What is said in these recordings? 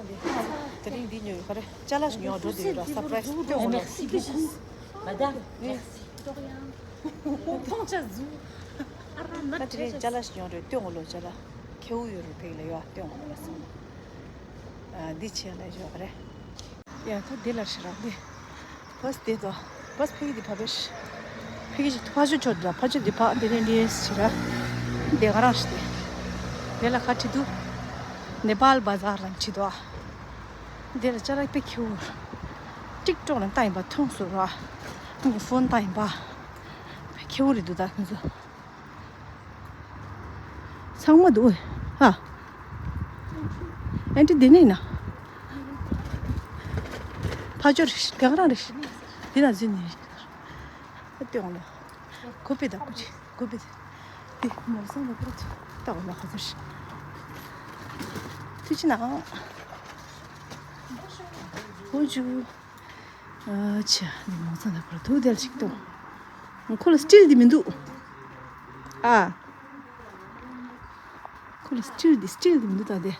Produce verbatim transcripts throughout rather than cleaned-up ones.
དེ་རིང་འདི་ཉོས་ཡོད་ག་རེ། ཅ་ལག་ཞིག་ཉོ་འགྲོ་འདོད་ཡོད་ར། སར་པ་རའི་སི་སྟོན་འོང་ལ། Merci beaucoup. Madame, merci. De rien. ཐོང་ཅ་ཟུ། ད་དེ་རིང་ཅ་ལག་ཞིག་ཉོ་འགྲོ། སྟོན་འོང་ལོ། ཅ་ལག་ཁེའུ་ཡོད་རེད། ཕེག་ལ་ཡོད། སྟོན་འོང་ལ་སོང་། ཨ། འདི་ཆེ་ལ་ཡོད་ག་རེ། ཡ། ད་འདི་ལ་ཞིག་ར། འདི་བ་སི་དེ་དོ། བ་སི་ཕ་གི་འདི་ཕ་བེ་ཤི། ཕ་གི་ཅིག་ཕ་ཆོ་ཆོ་འདི་ལ། ཕ་ཆོ་འདི་ཕ་འདི་ནས་འདི་ཞིག་ར། འདི་ག་རང་ཞིག་དེ། འདི་ལ་ཁ་ཁྲི་དུ། ནེ་པཱལ་བ་ཛར་རང་ཁྲི་དོ། འདི་ལ་ཅ་ལག་དཔེ་ཁེའུ། ཊིག་ཊོག་ལ་ལྟ་ཡིན་པ་མཐོང་སོང་ར། ངའི་ཕོན་ལྟ་ཡིན་པ། དཔེ་ཁེའུ་རེད་འདུག་ད་ཁོང་ཚོ། ཚང་མ་འདུག་ཨ། ཨེ་འདྲི་འདི་ནས་ན། ཕ་ཅོར་རེད། དེ་ག་རང་རེད། འདི་ན་འཛུལ་ནས་རེད། ཨ། སྟོན་ལོ། གོ་པེ་ད་གོ་ཅི་གོ་པེ་ད། འདི་མོ་སང་ལ་པར་ད་འོ་ལ་ཧ་ཟེར། ཐུགས་རྗེ་གནང་། འོ་ཇུ། ཨ་ཆ། འདི་མོ་ཚང་ལ་ཁོ་ཐུག་དེར་ཞིག་ཏུ། ཁོ་ལ་སི་ཊིལ་འདི་མི་འདུག་ཨ། ཁོ་ལ་སི་ཊིལ་འདི་སི་ཊིལ་འདི་མི་འདུག་ད་དེ།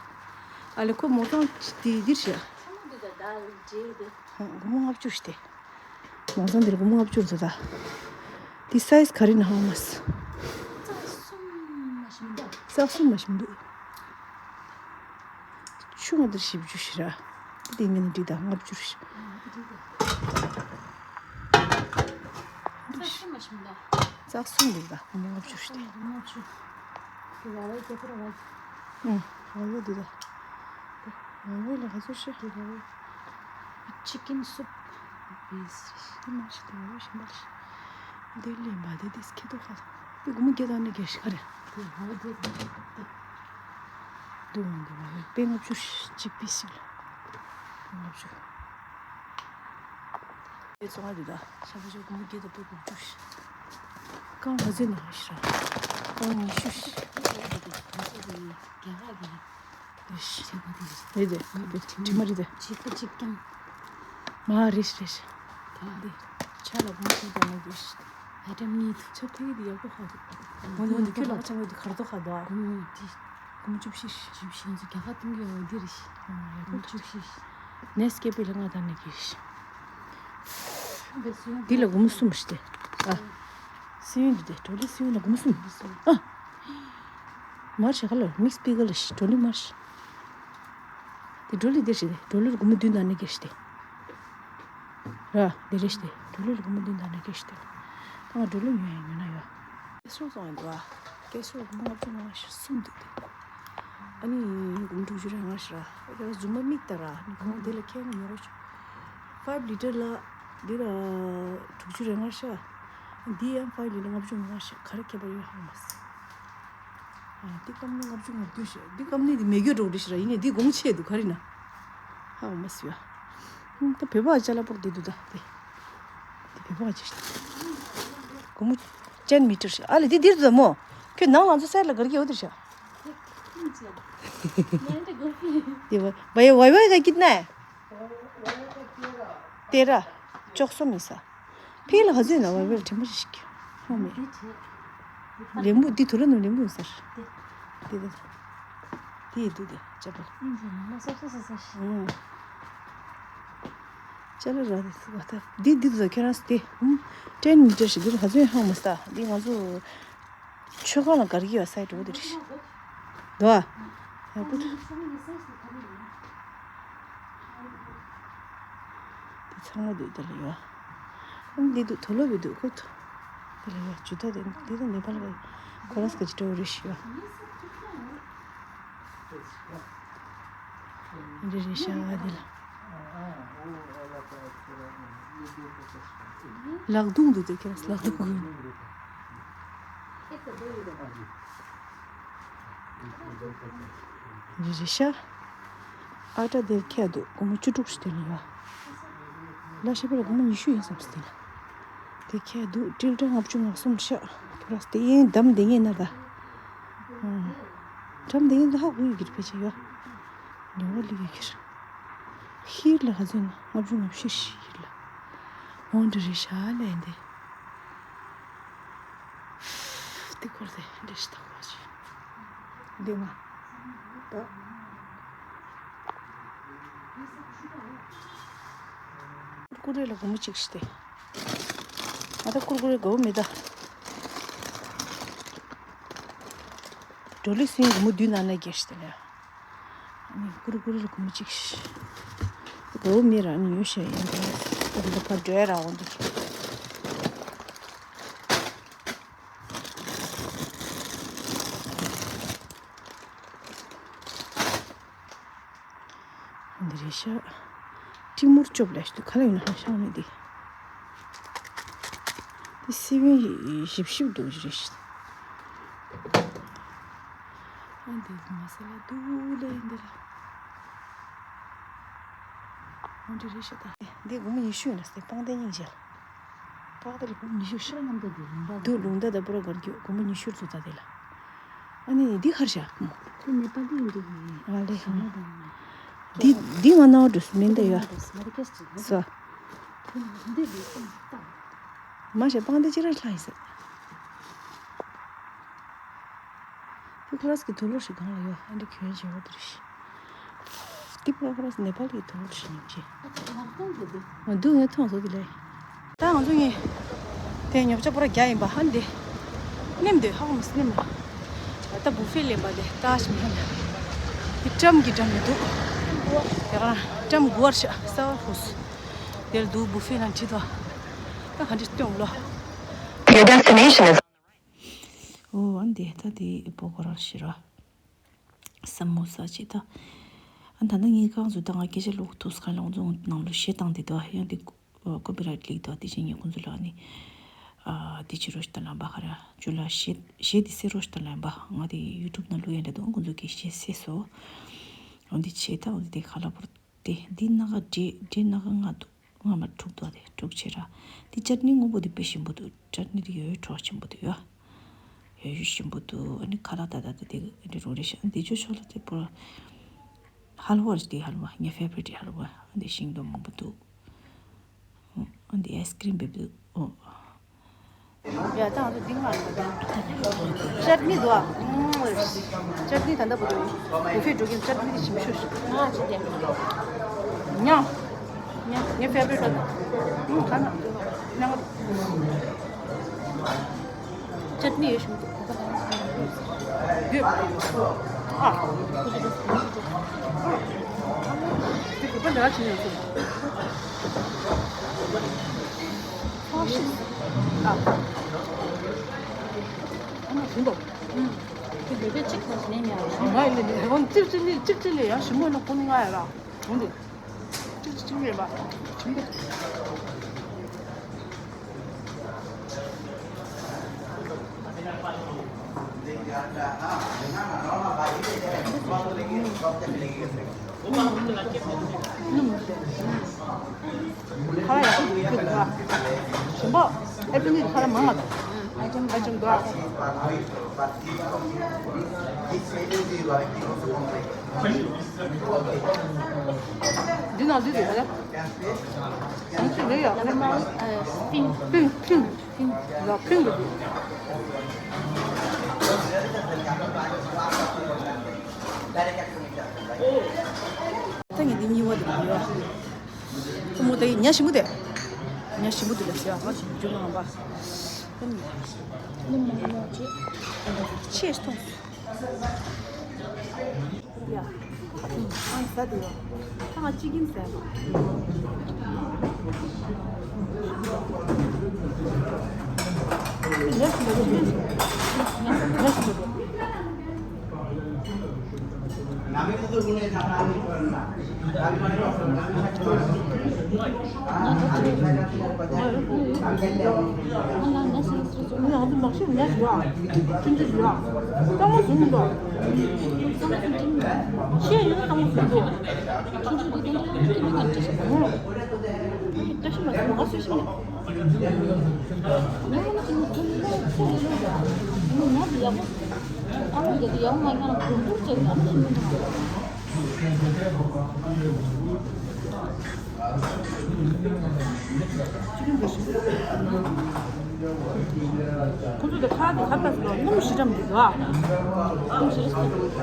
ཨ་ལེ། ཁོ་མོ་ཚང་འདི་འདིར་ཞིག་སྒོར་མོ་ལྔ་བཅུ་ཞིག་སྟེ། མོ་ཚང་འདིར་སྒོར་མོ་ལྔ་བཅུ་རེད་ད། འདི་སའི་ཛི་ག་རེ་ན་ཧ་མ་སི། རྩ་གསུམ་མ་ཞིག་མི་འདུག་རྩ་གསུམ་མ་ཞིག་མི་འདུག་ཆུང་བ་འདིར་བཞི་བཅུ་ཞིག་ར། འདི་ངས་ནི་འགྲིག་དང་ལྔ་བཅུ་ཞིག་རྩ་གསུམ་མ་ཞིག་མི་འདུག་རྩ་གསུམ་འདིར་དང་ལྔ་བཅུ་ཞིག་སྟེ། ལྔ་བཅུ། དེ་ར་བའི་རྒྱ་ཁོ་ར་བ། ཨུ། ར་བའི་འདི་དང་། ར་བའི་ལ་ག་ཚོད་ཤི། དེ་ར་བའི། ཆི་ཀིན་སུབ། བེས་རེད། དེ་མ་ཤི་དེ་ར་བའི་ཞིམ་པ་ལ་ཤི། འདི་ལས་མ་དེ་དེ་སྐྱིད་དོ་ཁ། དེ་སྒོར་མོ་བརྒྱ་དང་ནི་བརྒྱད་ཞིག་ག་རེ། དེ་ར་བའི་དེ་དེ། འདུག་འདི་ར་བའི་དཔེ་ལྔ་བཅུ་ཞིག་གཅིག་པིས་ཞིག་ལ། ལྔ་བཅུ། དེ་ཚོ་ང་འདི་ད་ཤ་བ་ཤ་སྒོར་མོ་བརྒྱད་དང་དཔེ་དགུ་བཅུ་ཞིག་རྐང་ག་ཚོད་ནང་ཞིག་ར། རྐང་ཉི་ཤུ་ཞིག་རེད་དེ། ཁ་པེ་དྲི་མ་རེད་དེ། ཁ་པེ་དྲི་མ་རེད་དེ། མ་རེད་རེད། འདི་ཆ་ལ་གོང་ཞིག་ཀྱང་མ་འདུག་ཨ་ཏྲ་མིད། ཆ་ཕ་གི་འདི་ཡག་པོ་ཁ་འདུག་འོ་ནི་འོ་ནི་ཁྱོད་ལག་ཆ་འོ་འདི་གར་ཐོག་ཁ་འདུག་ཨ། འོ་འདི། སྒོར་མོ་བཅུ་བཞི་ཞིག་བཅུ་བཞི་ཚོ་རྒྱ་གར་གཏོང་གི་ཡོད་འདི་རེད་ཤི། ཡག་པོ་བཅུ་བཞི་ཞིག་ནས་སྐྱེ་པའི་ལ་ང་དང་ནི་གི་ཞིག་འདི་ལ་སྒོར་མོ་གསུམ་ཞིག་སྟེ། ཨ། སི་ཡོན་འདི་སྟེ། ཊོ་ལི་སི་ཡོན་ལ་སྒོར་མོ་གསུམ། ཨ། མར་ཤ་ཁ་ལ་མིག་སི་པི་ཀར་ལ་ཤི། ཊོ་ལི་མར་ཤི། དེ་ཊོ་ལི་འདི་ཞིག་སྟེ། ཊོ་ལི་ལ་སྒོར་མོ་བདུན་དང་ནི་གི་ཞིག་སྟེ། ར། འདི་རེད་ཤི་སྟེ། ཊོ་ལི་ལ་སྒོར་མོ་བདུན་དང་ནི་གི་ཞིག་སྟེ། ད་ང་ཊོ་ལི་ཉོ་ཡ་ཉོ་ན་ཡོད། ཀེ་སི་རོལ་སོང་ཡིན་འདུག་ཨ། ཀེ་སི་རོལ་སྒོར་མོ་ལྔ་བཅུ་ང་ཞིག་གསུམ་འདུག་སྟེ། ཨ་ནི་སྒོར་མོ་དྲུག་ཅུ་རེ་ལྔ་ཞིག་ར། དེ་ལ་རྫུན་མ་མིག་ལྟ་ར། ནི་གོང་དེ་ལ་ཁྱེད་ཉོ་རོགས་བྱོས། ཕའིབ་ལི་ཊར་ལ་འདི་ལ་དྲུག་ཅུ་རེ་ལྔ་ཤག་འདི་ཡང་ཕའིབ་ལི་ཊར་ལྔ་བཅུ་ང་ཞིག་ག་རེ་ཁྱད་པར་ཡོད་ཧ་མ་སི། ཨ། འདི་ཀ་མ་ནི་ལྔ་བཅུ་ང་བདུན་ཞིག་འདི་ཀ་མ་ནི་འདི་མེ་གྱོད་འགྲོ་འདི་ཞིག་ར། ཡིན་ནའི་འདི་གོང་ཆེ་འདུག་ག་རེ་ན་ཧ་མ་སི་ཡ། ད་བོད་པ་ཅ་ལག་པོ་འདི་འདུག་ད་འདི། འདི་བོད་པ་ཅི་ཞིག་སྒོར་མོ་ཅན་མི་ཊར་ཞིག་ཨ་ལེ་འདི་འདིར་འདུག་མོ། ཁྱོད་ནང་ལ་ཚོ་སེར་ལ་གར་གྱི་འོ་འདིར་ཞག་འདི་བ་བའི་བའི་བའི་ག་གིད་ནས། དེ་ར། ཅོག་སོ་མི་ས། ཕི་ལ་ག་ཚོད་ན་བའི་བའི་ལ་དྲན་པ་ཞིག་ཧོ་མེ། ལེམ་བུ་འདི་དུ་ལ་ནུ་ལེམ་བུ་ཡིན་ས། དེ་དེ་དེ་དེ་དེ་ཅ་པ། ཨུང་། ཅ་ལག་ར་དེ་ཚོ་ད་འདི་འདི་དུ་ཁྱེད་རང་སྟེ། ཨུང་། ཊེན་མི་ཊར་ཞིག་འདི་ལ་ག་ཚོད་ཧང་མ་ས། འདི་ང་ཚོ་མཆོད་ཁང་ལ་གར་གྱི་ཡོད་སའི་འགྲོ་འདི་རེད། འདུག་ཨ། ཡག་པོ་འདུག་འདི་ཚང་མ་འདུག་དེ་ལ་ཡོད། ཨ་ནི་འདི་འདུག་དོ་ལོ་བི་འདུག་ཁོ་ཐོ། དེ་ལ་ཡོད་ཇུ་ཏ་དེ་འདི་དང་ནེ་པ་ལ་ག་ཁོ་ར་སི་ཀ་ཅི་ཏོ་རེ་ཤི་ཡོད། འདི་རེ་ཤ་བ་འདི་ལ། ལག་རྡུང་འདུག་དེ་ཁྱེད་ར་ལག་རྡུང་གོ། རེ་རེ་ཤ། ཨ་ཏྲ་དེར་ཁྱེད་འདུག་སྒོར་མོ་བཅུ་དྲུག་ཞིག་དེ་ལ་ཡོད། ལ་ཤ་པེ་ལ་སྒོར་མོ་ཉི་ཤུ་ཡིན་བསམ་སྟེ་ལ། དེ་ཁྱེད་འདུག་ཏིལ་ཏྲ་ལྔ་བཅུ་ང་གསུམ་ཤ། ཕོ་ར་སྟེ་ཡིན་འདམ་དེ་ངས་ན་ད། འགྲམ་དེ་ཡིན་ད་ཧ་གོ་ཡོད་ཀྱི་རེད་ཕལ་ཆེར་ཡོད། ཉོ་བ་ལི་ཡོད་ཀྱི་རེད། ཧིར་ལ་ག་ཚོད་ན་ལྔ་བཅུ་ང་བཞི་ཧིར་ལ། འོང་འདྲ་རེད་ཤག་ལན་དེ། དེ་འཁོར་དེ་འདྲ་ཞིག་ད་གོ་ཅི། འདི་ང་། ད། ཀུར་ཀུ་རེ་ལ་སྒོར་མོ་གཅིག་ཞིག་སྟེ། ང་ད་ཀུར་ཀུ་རེ་དགའ་བོ་མེད་ད། བྲོ་ལི་སིང་སྒོར་མོ་བདུན་ནང་ན་བརྒྱད་ཞིག་སྟེ་ལ། ཨ་ནི་ཀུར་ཀུ་རེ་ལ་སྒོར་མོ་གཅིག་ཞིག་དགའ་བོ་མེད་ར། ཨ་ནི་ཉོ་ཤེས་ཡིན་ད། ད་ཕར་འགྲོ་ཡ་ར་འོང་དུ། འདི་རེད་ཤག་ཏི་མུར་ཅོབ་ལས་ཤི་ཁ་ལ་ཡིན་ན་ཧ་ཤང་མི་འདི། འདི་སི་བན་ཞིབ་ཞིབ་འདུག་རེད་ཤག་ཨ་འདི་མ་ས་ལ་འདུག་ལས་འདི་ལ། འོ་འདི་རེད་ཤག་ད་འདི་སྒོར་མོ་ཉི་ཤུ་ཡིན་ན་སྟེ་པང་གདན་སྙིང་རྗེ། པགས་ཏ་ལ་སྒོར་མོ་ཉི་ཤུ་ཤི། ལུང་མདའ་དེ་ལུང་མདའ་དེ། འདུག་ལུང་མདའ་དང་པུ་ར་གར་གྱི་སྒོར་མོ་ཉི་ཤུ་བཙུགས་ད་དེ་ལ། ཨ་ནི་འདི་ཁར་བཞག་ཁོ་ནེ་པ་ལི་ཡིན་འདུག་གི། ཨ་ལེ། ཞི་མོ་དང་། འདི་འདི་ང་ནང་འགྲོ་སུ་མིན་ད་ཡ། ས། འདི་འདི་སྟེང་ལྟ། མ་ཤེས་པང་འདི་ཅི་ར་ལྷ་ཡིན་ས། ཕི་ཁ་ལ་སི་གི་དུག་ལོག་ཞིག་གང་ལ་ཡོད། ཨ་འདི་གྱོན་བྱེད་པ་དེ་རེད། ཏི་པ་ཁ་ལ་སི་ནེ་པ་ལི་གི་དུག་ལོག་ཞིག་ཡིན་གྱི། ང་འདུག་ངས་མཐོང་སོང་དེ་ལས། ད་ང་ཚོ་གཉིས་དེ་ཉོ་ཆ་པུ་ར་རྒྱག་ཡིན་པ། ཧ་འདི་ནེམ་དེ་ཧ་གོ་མི་སྲིད་ནེམ་ལ། ད་བུ་ཕེ་ལེན་པ་ལས་ཏ་ཤི་མི་ཧ་ལ། དེ་ཀྲམ་གྱི་ཀྲམ་མི་འདུག་དེ་རང་ཀྲམ་དགུ་བར་ཤ་ས་བར་ཧུ་སི། དེར་འདུག་བུ་ཕེ་ལ་ཁྲིད་དོ། ད་ག་འདྲི་སྟོན་ལོ། Your destination is ཨོ་ཨ་འདི་ད་དེ་པོ་གོ་ར་ཤི་ར། སམ་མོ་ས་ཅི་ད། ཨ་ད་ནི་ངའི་རྐང་ཚོ་ད་ང་སྐད་ཆ་ལོག་ཐུག་སྐལ་ལོང་རྫོང་ནང་ལོ་ཞེ་བཏང་དེ་དོ་ཡང་དེ་ཀོ་པི་རའེ་ཊི་ལིག་དོ་དེ་བཞིན་ངས་ཁོང་ཚོ་ལ་ནི་ཨ་དེ་ཅི་རོ་ཤི་ད་ལམ་པ་ཧ་ར་ཅུ་ལ་ཞེ་ཞེ་དེ་སེ་རོ་ཤི་ད་ལམ་པ་ང་དེ་ཡུ་ཊུབ་ནང་ལུ་ཡན་ད་དོ་ཁོང་ཚོ་གི་ཞེ་སེ་སོ། འོ་འདི་ཆེ་ད་འོ་འདི་དེ་ཁ་ལ་པོར་དེ་འདི་ནག་འདྲེ་འདྲེ་ནག་ང་འདུག་ང་མ་དྲུག་དོ་དེ་དྲུག་ཆེ་ར། དེ་ཅར་ནི་སྔོན་པོ་དེ་དཔེ་ཞིམ་པོ་འདུག་ཅར་ནི་དེ་ཡོད་གྲོགས་ཆེན་པོ་འདུག་ཡོད། ཡོད་ཞུ་ཞིམ་པོ་འདུག་ཨ་ནི་ཁ་ལག་ད་ད་ད་དེ་འདི་རུ་རེ་ཤ་འདི་ཅོ་ཤོག་ལ་དེ་པོ། ཧལ་ཝ་རེད་དེ་ཧལ་ཝ་ངའི་ཕེ་བ་རི་ཊི་ཧལ་ཝ་འདི་ཤིང་ཏོག་མང་པོ་འདུག་ཨ་འདི་ཨའི་སི་ཀི་རིམ་བེབ་འདུག་ཨོ། ཡ་ད་ང་ཚོ་འདི་མ་ཅར་ནི་འདུག་ཨ། ཅར་ནི་ད་ལྟ་བུ་འདུག་བུ་ཕེ་འགྲོ་གིན་ཅར་ནི་ཞིམ་ཤོས་ཤིག་ང་ཅི་དེ་ཉོ། ཉོ། ངའི་ཕེ་བ་རི་ཊི་ཨུམ་ག་ན་ཉོ། ཅར་ནི་ཡོད་ཤིང་ཏོག་ཡོད། ཨ། དེ་གོ་པ་འདྲ་བྱས་ནས་ཡོད། ཨ་ཤི། ཨ། ཨ་མ་ཞིམ་པོ། ཨུམ། དེ་ལས་པའི་གཅིག་ཁོ་ཞིག་ནས་ཉར། ང་ཡི་ལས་ནས་ཧོན་ཅིག་ཅིག་ནི་ཅིག་ཅིག་ནི་ཡང་ཞིམ་པོ་ནི་ཁོ་ནི་ང་ཡ་ར། འོང་དེ། ཅིག་ཅིག་ཅིག་མེད་པ། ཞིམ་པོ། ཁ་ལག་ཡག་པོ་འདུག་ག་ཞིམ་པོ། ཨེ་ཕྲེང་གི་ཁ་ལག་མང་ང་འདུག་ཨ་ཅང་ཨ་ཅང་འདུག་འདི་ནང་འདི་རེད་ག་ལ། ཨ་ཅི་རེད་ཡ། ཕིང་ཕིང་ཕིང་ཕིང་ལ་ཕིང་གི་འདུག་ད་ངས་འདི་གཉིས་པ་འདི་ཡོད། ཁོ་མོ་ད་ཡིན་ཉ་ཞིམ་པོ་དེ། ཉ་ཞིམ་པོ་དེ་ལ་ཟེར་ང་ཞིམ་རྒྱུ་མང་པ། ཨ་ནི། ནི་མང་ཉ་ཅེ། ཆེས་ཐོང་། ཡ། ཨང་ཟ་དེ་ཡོད། ད་ང་གཅིག་ཡིན་ཟ། ཉ་ཞིམ་པོ་དེ། ཉ་ཞིམ་པོ་དེ། ཁོ་ཚོ་དེ་ཁ་དེ་ཁ་ལྟ་ཟེར་ལ་སྣུམ་ཞི་འགྲམ་དེ་ག་སྣུམ་ཞི་འགྲམ་དེ་ག་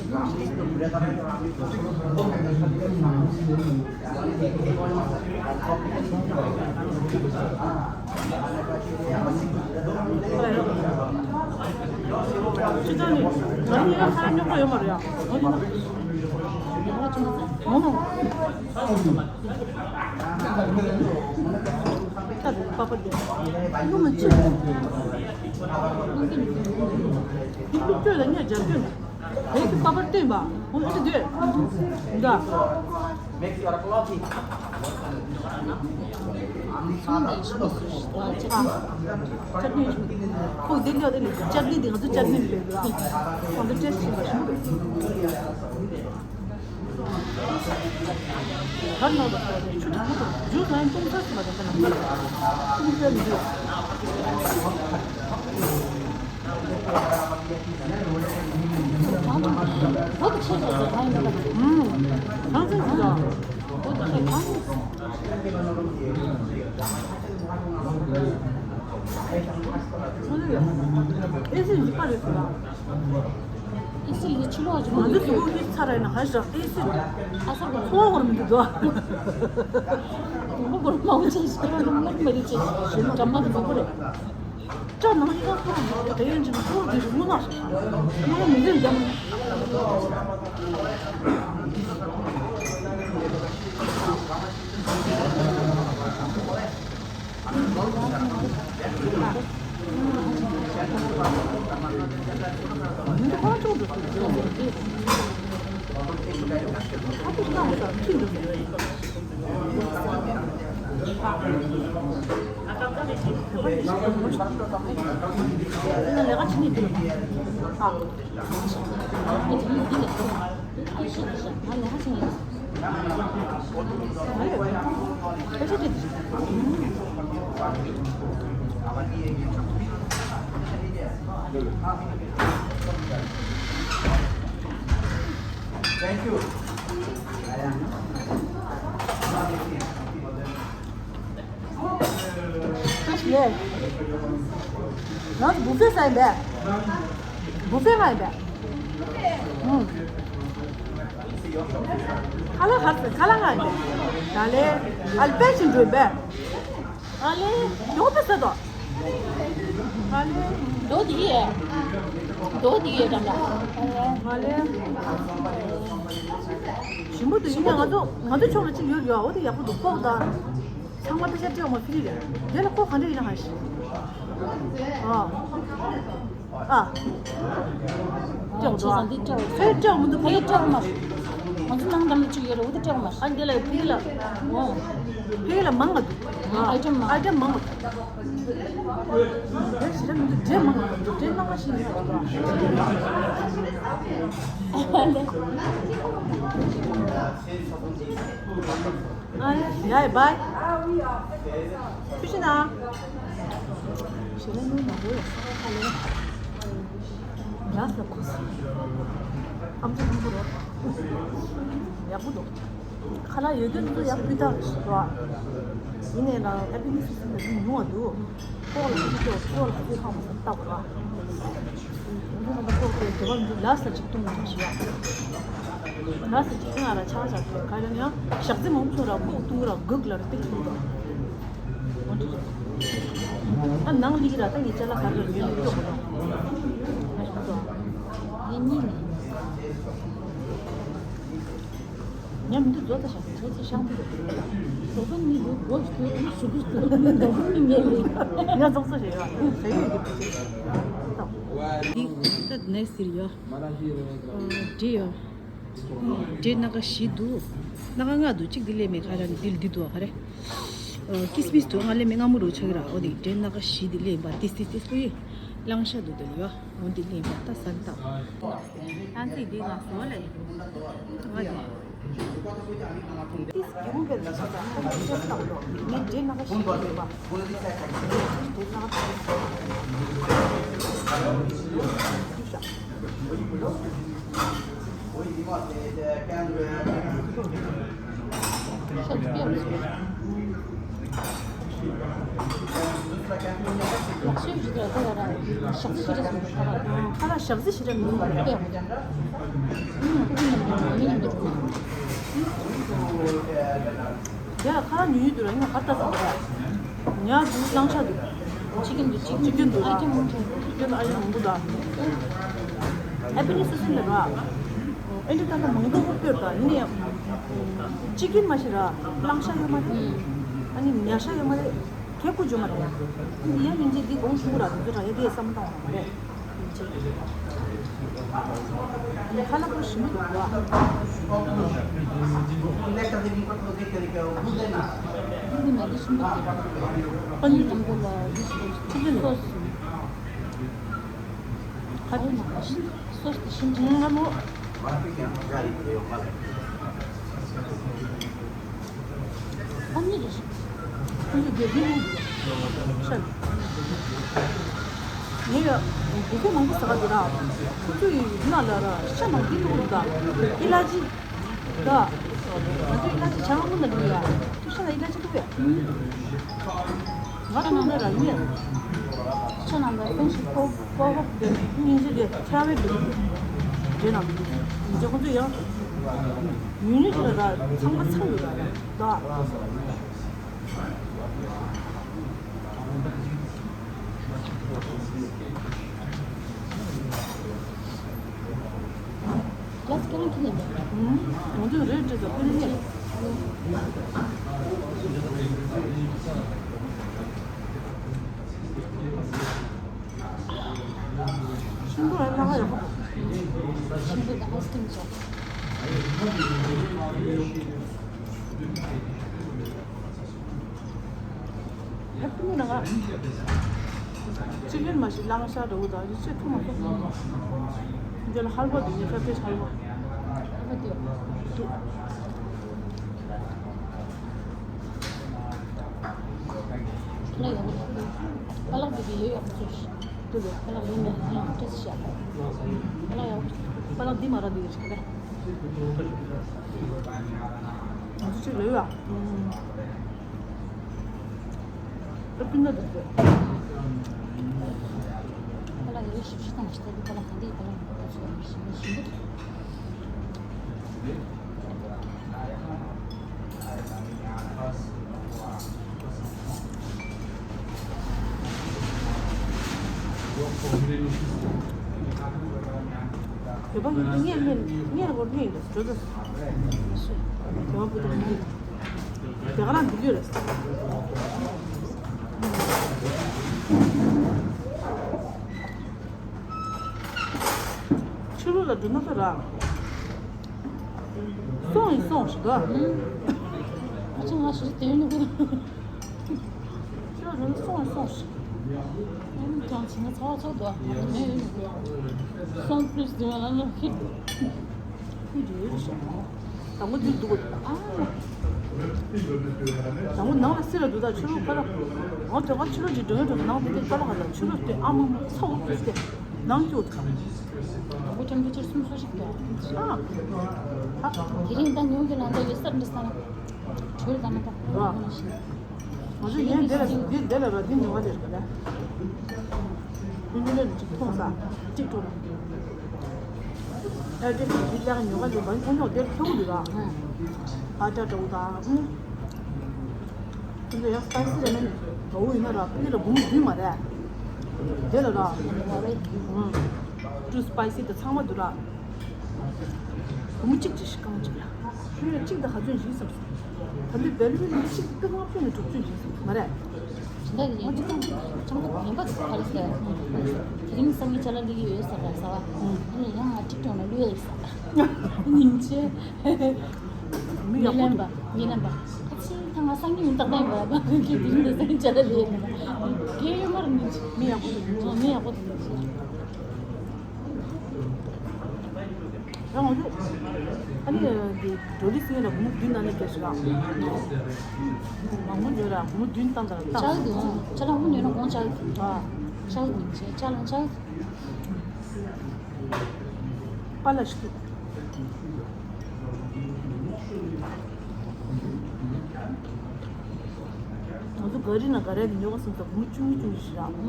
སྣུམ་ཞི་འགྲམ་དེ་ག་ཅི་ཙང་ནི་ང་གཉིས་ཀ་ཁ་རྙོག་པ་ཡོད་མ་རེད་ཡ། ཨོ་ནི་ན། ཨོ་ནི། ད་དེ་པ་པ་དེ། ཡུམ་ཅི། ཡུམ་ཅི་ལ་ངས་རྒྱབ་སྐྱོར་ན། དེ་གི་པ་པར་བསྟན་པ། འོ་ཨེ་འདི་འདོད། འདའ། ཁོ་འདི་ལ་དེ་ནི་ཅར་ནི་འདི་ང་ཚོ་ཅར་ནི་རེད་ར། ཁོང་འདི་ཏྲེས་ཤིང་བ་ཞིག་རེད། གར་ནང་དུ་ཆུ་དྲང་མོ་དང་ཇུས་ལ་ཡང་ཏུང་ས་སུ་མ་དང་ས་ནང་ལ་ཏུང་ས་མི་འདུག་ཅག་ནང་ཡི་ག་ཁོ་རང་གི་དེ་ཡན་གྱི་ཁོ་རང་གི་རི་མོ་ན་ཁོ་རང་མི་འཛིན་འདམ། Thank you. ལས། ང་ཚོ་བུ་ཕེ་ས་ཡིན་པས། བུ་ཕེ་ང་ཡིན་པས། ཁ་ལག་གར་ཟེར་ཁ་ལག་ང་ཡིན་པས། ད་ལས་ཨལ་པེ་ཅིན་འགྲོ་ཡིན་པས། ཨ་ལས་མགྱོགས་པོ་ཟེར་དོ། ཨ་ལས་མགྱོགས་དེ་ཡས། མགྱོགས་དེ་ཡས་འགྲམ་ལ། ཨ་ལས་ཞིམ་པོ་འདུག་ཡིན་ན་ང་ཚོ་ང་ཚོ་ཕྱོགས་ལ་གཅིག་ཡོད་ཡོད། འོ་དེ་ཡག་པོ་འདུག་ཁོག་དང་། ཚང་མ་ད་ཆ་སྤྲད་འོང་བ་ཕི་རི་རེད། དེ་ལ་ཁོ་ག་འདྲ་ཡིན་ན་ཧ་ཤི། ཨ། ཨ། སྤྲད་འོང་དོ། ཨ། ཕ་གི་སྤྲད་འོང་མ་རེད། ང་ཚོ་ནང་འདམ་ལ་གཅིག་ཡོད་རེད། འོ་དེ་སྤྲད་འོང་མ་རེད། ཨ་འདི་ལ་ཡོད་ཕི་རི་ལ། ཨོ། ཕི་རི་ལ་མང་ང་འདུག་ཨ་ཨའི་ཊེམ་མང་། ཨའི་ཊེམ་མང་ང་འདུག་དེ་ཞེ་དྲག་མི་འདུག་འདྲེ་མང་ང་འདུག་འདྲེ་སྣ་ཁ་ཤས་ཡོད་རེད། ཨ་ལེ། ཡ་ཡ་བའི། ཁྱོད་ཤི་ན། ཞེ་ན་ནུ་ནུ་རེ། ཡ་ས་ཁུ་སི། ཨམ་ཅི་ནུ་རོ། ཡག་པོ་འདུག་ཁ་ལག་ཡོད་རྒྱུ་འདི་ཚོ་ཡག་སྤུས་དག་རེད་ཤག་ཡིན་ནའི་ལ་ཨེ་པི་ནི་སི་སི་ལ་ནི་ཉུང་བ་འདུག་ཀོག་ལ་ཁ་ཅིག་ཀོག་ལ་ཁ་ཅིག་ཧང་མ་སོང་ལྟ་བ་ར། ཡིན་ན་ད་ཀོག་དེ་དེ་བ་མི་འདུག་ལ་ས་ཅིག་བཏུང་མ་ཤི་ཡ། ལ་ས་ཅིག་བཏུང་ཨ་ར་ཆ་ཆ་དེ་ག་ཡིན་ན་ཡང་ཞག་རྩི་མང་ཆུང་ར་ཀོག་བཏུང་ར་གུག་ལ་ར་ཏིག་བཏུང་ར། འོ་འདྲ་རེད། ད་ནང་ལི་གི་ར་ད་ངས་ཅ་ལག་ག་རེ་ལ་ཉོས་ནས་སྤྲོད་དགོས་ལ། ང་ཞིག་ཏུ། ངས་གཉིས་ནས། ཉམས་འདི་བཟོ་ད་ཤག་ཚོ་ཚོ་ཤང་འདི་བཟོ་ཚོ་ནི་ལུག་སྒོ་ཞིག་ཐོན་ནི་ཞུ་གི་ཞུ་གི་ནི་འདོགས་ནི་ངས་ལས་ང་རྫོགས་ཚོ་ཞེས་ཡོད་ཟེར་ཡོད་ཀྱི་དུས་ཚོད་ད་འདི་ད་ནས་ཟེར་ཡོད། འདྲི་ཡོད། འདྲེ་སྣ་ཁ་བཞི་འདུག་སྣ་ཁ་ལྔ་འདུག་གཅིག་འདི་ལས་མེད་ཁ་ར་འདི་འདི་འདུག་ག་རེ། ཀིས་མིས་འདུག་ང་ལས་མེད་སྔ་མོ་རུ་ཆགས་ཀྱི་ར། འོ་དེ་འདྲེ་སྣ་ཁ་བཞི་འདི་ལས་ཡིན་པ་ཏིས་ཏིས་ཏིས་པོ་ཡི་གླང་ཤ་འདུག་དེ་ལ་ཡོད། འོ་འདི་ལས་ཡིན་པ་ད་ས་ནི་ད། ཨ་ཙི་འདི་ང་བཟོ་ལས། ང་དེ། ཏིས་གྱོང་བས་ལ་ཆ་ད་ཁ་ལས་ཤ་སྟག་ལོ་ངས་འདྲེ་སྣ་ཁ་བཞི་འདུག་པ། འདྲེ་སྣ་ཁ་བཞི། ཁ་ལག་ཞག་རྩི་ཞིག་ར་མི་འདུག་པས། ཡ་ཁ་ར་ཉུལ་ཡུལ་དུ་ར་ཡིན་ན་ཁ་ཏ་ས་ར། ཉ་དུ་གླང་ཤ་དུ། ཅི་གིན་དུ་ཅི་གིན་དུ་ཨ་ཀྱི་མུ་ཐུ། ཅི་གིན་ཨ་ཡ་མུ་དུ་ད། ཨ་པི་ནི་སུ་སིན་ལ་ར། ཨེ་འདྲི་ད་ད་མང་དུ་ཧོ་པེར་ད་ཡིན་ནི། ཅི་གིན་མ་ཤི་ར་གླང་ཤ་ཡོད་མ་རེད། ཨ་ནི་ཉ་ཤ་ཡོད་མ་རེད། ཁེ་ཁུ་ཇོ་མ་རེད། ཡ་ཡིན་ཅི་འདི་གོང་ཞུ་ར་དུ་ཚོ་ར་ཡ་དེ་བསམ་བཏང་བ་མ་རེད། ཁ་ལག་པོ་ཞིམ་པོ་འདུག་གོ། འདི་མ་གི་ཞིམ་པོ་འདུག་ཨ་ནི་དང་པོ་ལ་འདི་ཞིག་ཅི་ལ་སོ་སོ་ཁ་རི་མ་སོ་སོ་དེ་ཞིམ་པོ་ང་མོ། ཨ་ནི་རེ་ཞིག་ཁོང་ཚོ་དགེ་རྒན་རེད། ཤ་ངས་ཡ་དགེ་རྒན་མང་པོ་ཟ་ག་འདུག་ར། ཁོང་ཚོ་ཡི་ཡུལ་ན་ལ་ར་ཤ་མང་པོ་འདུག་འདུག་ད་ཨི་ལ་ཅི། ད་ང་ཚོ་ཨི་ལ་ཅི་ཆང་མོ་ན་འདུག་ཡ། ཁྱོད་ཤ་ན་ཨི་ལ་ཅི་འདུག་ཡ། ང་ཚོ་ནང་ལ་ར་ཡིན། ཤ་ན་ལ་ཏོང་ཞིག་ཕོ་ཕོ་ཧོབ་དེ་སྙིང་རྗེ་དེ་ཆ་བའི་འདུག་དེ་ན་འདི་ཁོང་ཚོ་ཡང་ཡུལ་ནི་ཞིག་ལ་ར་ཚང་མ་ཚང་འདུག་ད། ལགས་ཀྱང་ཁྱི་ལ་འདུག་ང་ཚོས་རེད་འདྲི་ས་ཀུན་ནས། ཤིང་ཏོག་ཡང་ལྷག་ཡག་པོ། ཤིང་ཏོག་དང་ཨའི་སི་ཀྲིམ་བྱས། ཧེ་པི་ནི་ན་ང་ཅི་ལིན་མ་ཞིག་གླང་ཤ་འདྲ་བོ་དང་རི་ཆེ་ཐུག་མ་སོང་། འདི་ལ་ཧལ་བ་འདི་ནི་ཧེ་པི་ཧལ་བ། ཧལ་བ་འདི་ཁ་ལག་ཡག་པོ་འདུག་པ་ལགས་འདི་གི་ཡོད་ཡག་པོ་བཟོས་ཤིག་འདི་ལས་པ་ལགས་ཡོད་མེད་ཡང་བཀྲ་ཤིས་བདེ་ལེགས། པ་ལགས་ཡག་པོ། པ་ལགས་འདི་མ་ར་འདི་ཡོད་ཤག་རེད། ང་ཚོ་ཅིག་ལོས་ཡ། ཨ་པི་ན་འདི་ཚོ། པ་ལགས་ཡོད་ཤིག་ཤིག་དང་ཤིག་ད་འདི་པ་ལགས་གང་འདི་པ་ལགས་ང་ཚོ་ཞིམ་པོ་ཞིམ་པོ། བོད་པ་མི་དེ་ངས་ངས་ངས་རེ་བོར་ངས་ཡིན་ད་ཇོ་ད་སུ། བོད་པ་བུ་དེ་ངས་དེ་ག་རང་འདི་ཡོད་རེད། ཕྱི་ལོགས་ལ་འགྲོ་ན་ད་ར། སོང་ཡིན་སོང་ཞིག་ག་ཨ་ཅེ་ང་ཞིག་དེ་ཡིན་ནི་ཁོ་རང་། ཁྱོད་རང་སོང་སོང་ཞིག་ཨ་ནི་ཀྱང་བྱས་ན་ཚ་བ་ཚ་འདུག་ཨ་ནི་མེད་ཡིན་ནི་སོང་པི་ལིས་དེ་བ་ལ་ལ་ཧིད་ཧིད་ཡོད་རེད་ཤག་དང་པོ་འདིར་འདུག་ཨ། དང་པོ་ནང་ལ་སི་ལ་འདུག་ད་ཕྱི་ལོགས་ཁ་ལ། ང་དོན་ཁ་ཕྱི་ལོགས་ཀྱི་འགྲོ་ཡོད་འགྲོ་ནང་དེ་དེ་ཁ་ལ་ཁ་ལ་ཕྱི་ལོགས་དེ་ཨ་མ་མ་ཚ་བ་ཁུག་སྟེ་ནང་སྐྱོད་ད། དང་པོ་ཊེམ་པེ་ཅར་སུམ་ཅུ་སོ་གཅིག་འདུག་ཨ། ཨ། དེ་རིང་ད་ཉུང་གི་ལ་འདྲ་ཡོད་སར་འདྲ་ས་ན། བྲོས་ད་མ་ད། ཨ། ང་ཚོ་ཡན་དེ་ལ་འདི་འདི་ལ་ར་འདི་ཉོ་བ་དེ་རེད་པ་ལ། ཀུན་ཀུན་ལ་གཅིག་མཐོང་ས་གཅིག་འགྲོ་ར། ཨ་དེ་འདི་ལ་ཉོ་བ་ལས་བ་ཉོ་ཉོ་དེ་ཁེ་བོ་འདུག་ར། ཨ་ཏྲ་ཏྲ་བོ་དང་། ཀུན་ཀུན་ཡང་སྤའི་སི་ར་མེན་འདྲ་བོ་ཡིན་ན་ར་ཀུན་ཀུན་ལ་འབུམ་བདུན་མ་རེད། དེ་ལ་ར། ཀྲུ་སྤའི་སི་དེ་ཚང་མ་འདུག་ར། བུ་མོ་གཅིག་ཅིག་ཤི་རྐང་གཅིག་ལ། ཁྱོད་ཡ་གཅིག་དང་ཧ་ཚོད་བཞི་ཙམ་སོང་། ད་ལྟའི་བེ་ལི་བི་ནི་གཅིག་དང་ལྔ་བཅུ་ནས་དྲུག་ཅུ་བཞི་ཙམ་མ་རེད། ད་ཡིན་ཅིག་ཙམ་ཅང་ག་ཡིན་པ་ག་རེ་ཟེར། དེ་རིང་སང་ཉིན་ཅ་ལག་ལི་ཡོད་ཟེར་ལ་ཟ་བ། ཨ་ནི་ཡང་ང་གཅིག་ཀྱང་ལ་ལུས་ཡོད་ཟེར་ལ། སྙིང་རྗེ། མི་ཡག་པོ་ཉེ་ལམ་པ་ཉེ་ལམ་པ། ཨ་ཙི་ད་ང་སང་ཉིན་ཡིན་ད་ད་ཡིན་པ་ལ་ཁྱོད་དེ་རིང་ད་སང་ཉིན་ཅ་ལག་ལི་ཡོད་ན། དེ་ཡོད་མ་རེད་སྙིང་རྗེ། མི་ཡག་པོ་འདུག་མི་ཡག་པོ་འདུག་ཡང་ང་ཚོ་ཨ་ནི་འདི་འགྲོ་ལི་སི་ལ་སྒོར་མོ་བདུན་ནང་ནས་བརྒྱབ་ཤག་མང་པོ་ཉོས་ར་སྒོར་མོ་བདུན་བཏང་ཙམ་བཏང་། ཅ་ལག་འདུག་ཅ་ལག་མང་པོ་ཉོས་ན་དགོངས་ཅ་ལག་འདུག་ཨ། ཅ་ལག་འདུག་ཅ་ལག་ཅ་ལག་པ་ལ་ཞིག་ང་ཚོ་ག་རི་ན་ག་རེ་གི་ཉོ་ག་སོང་ཙང་སྒོར་མོ་བཅུ་གཉིས་བཅུ་གཉིས་ཤི་ར། སྒོར་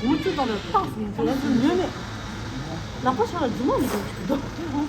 མོ་བཅུ་བཏང་ནས་བཏང་སོང་ཙང་ཡང་ཚུར་ཉོས་མེད། ལག་པ་ཆག་ལ་རྫུན་མ་མི་འདུག་ཅིག་འདུག་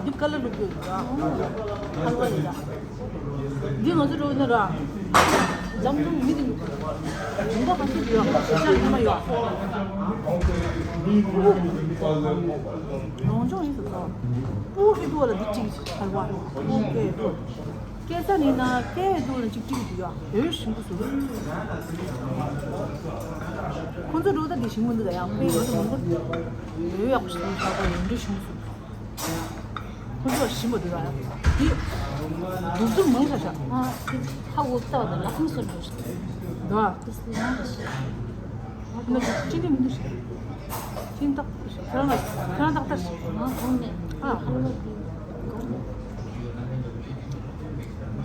འདི་ཀ་ལ་ལུག་ཡོད་ར། ཧལ་ཝ་ཡིན་ད། འདི་ང་ཚོ་འགྲོ་ན་ར། འཛམ་གླིང་མི་དེ། ཡིན་ད་ག་ཚོད་ཡོད། ཤི་ཆ་ཉི་མ་ཡོད། ལོངས་སྤྱོད་ཡིན་ཟེར་ཚོ། པུའུ་ཧི་ཏུ་ལ་འདི་གཅིག་ཧལ་ཝ། པུའུ་ཀེ་ཏུ། སྐྱེ་ས་ནི་ན་སྐྱེ་ཡི་འདུག་ལ་ཅིག་ཅིག་འདུག་ཡ། འོས་ཞིམ་པོ་བཟོ། ཁོང་ཚོ་འགྲོ་ད་འདི་ཞིམ་པོ་འདུག་ད་ཡང་དཔེ་ཡོད་མང་པོ། འོས་ཡག་པོ་ཞིག་བཟོ་ཤག་པ་ཡོང་འདྲ་ཞིམ་པོ་བཟོ། ཁོང་ཚོ་ཞིམ་པོ་འདུག་ད་ཡང་འདི་འདུག་ཚུལ་མང་ཤག་ཤག་ཨ་ཧ་འུ་ལྟ་བ་ད་ལ་ཁང་སོར་འགྲོ་ཤག་ད་ཏི་སི་ལ་ཤག་ན་ཅི་འདྲ་མི་འདུག་ཤག་ཅི་འདྲ་ཁྱེད་རང་ལ་ཁྱེད་རང་ཏག་ཏག་ཞིག་ང་གོང་ནས་ཨ་ཧ་ལོ་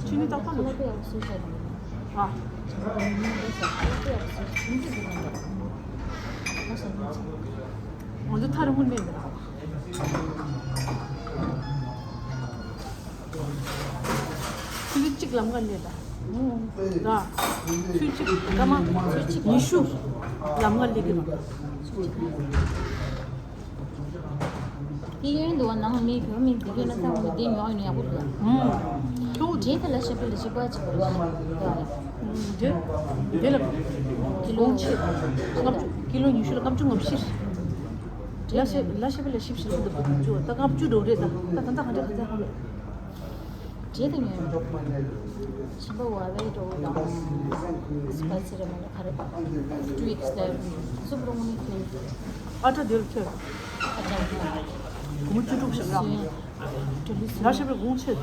ཅི་འདྲ་ཏག་ཏག་འདུག་ཧ་ལོ་པེ་ཡག་སུ་ཤ་དང་ཨ། ང་ཚོ་ཐག་རིང་པོ་ནས་འདི་ལ། ཚུལ་གཅིག་ལམ་ཁ་སླེབས་ད། ལ། ཚུལ་གཅིག་སྐར་མ་ཚུལ་གཅིག་ཉི་ཤུ་ལམ་ཁ་སླེབས་ཀྱི་རེད། དེ་གཡོན་དུ་བ་ནང་མི་བོད་མི་དེ་གཡོན་ན་ཐང་མི་དེ་ཉོ་ཡོང་ཡག་པོ་འདུག་ཁྱོད་ ངས་དེ་ལ་ཤ་པེ་ལ་ཞིབ་པ་ཅིག་དགོས་རེད། དེ་དེ་ལ་ཀི་ལོ་ཉི་ཤུ་ལ་ཀི་ལོ་ཉི་ཤུ་ལ་ཀ་བཅུ་ལྔ་བཅུ་ཞིག་ལ་ཤ་ལ་ཤ་པེ་ལ་ཞིབ་ཞིབ་ལ་ཀ་བཅུ་ད་ཀ་བཅུ་འགྲོ་རེད། ད་ད་ད་ད་ག་འདྲ་ག་འདྲ་ཧ་ལས། བྲེལ་དུ་ཉོས། ཞིམ་པ་ཝ་ཝེ་འགྲོ་དང་། སི་པའི་སི་རེད་མ་རེད་ག་རེད། ཊུ་ཨེག་སི་ལ་སུབ་རོང་ནི་ཁྱེར། ཨ་ཏྲ་དེ་ལ་ཁྱེར། ཨ་ཏྲ་དེ་ལ། གོང་ཆུ་དྲུག་ཞིག་ལ། ལ་ཤ་པེ་གོང་ཆེ།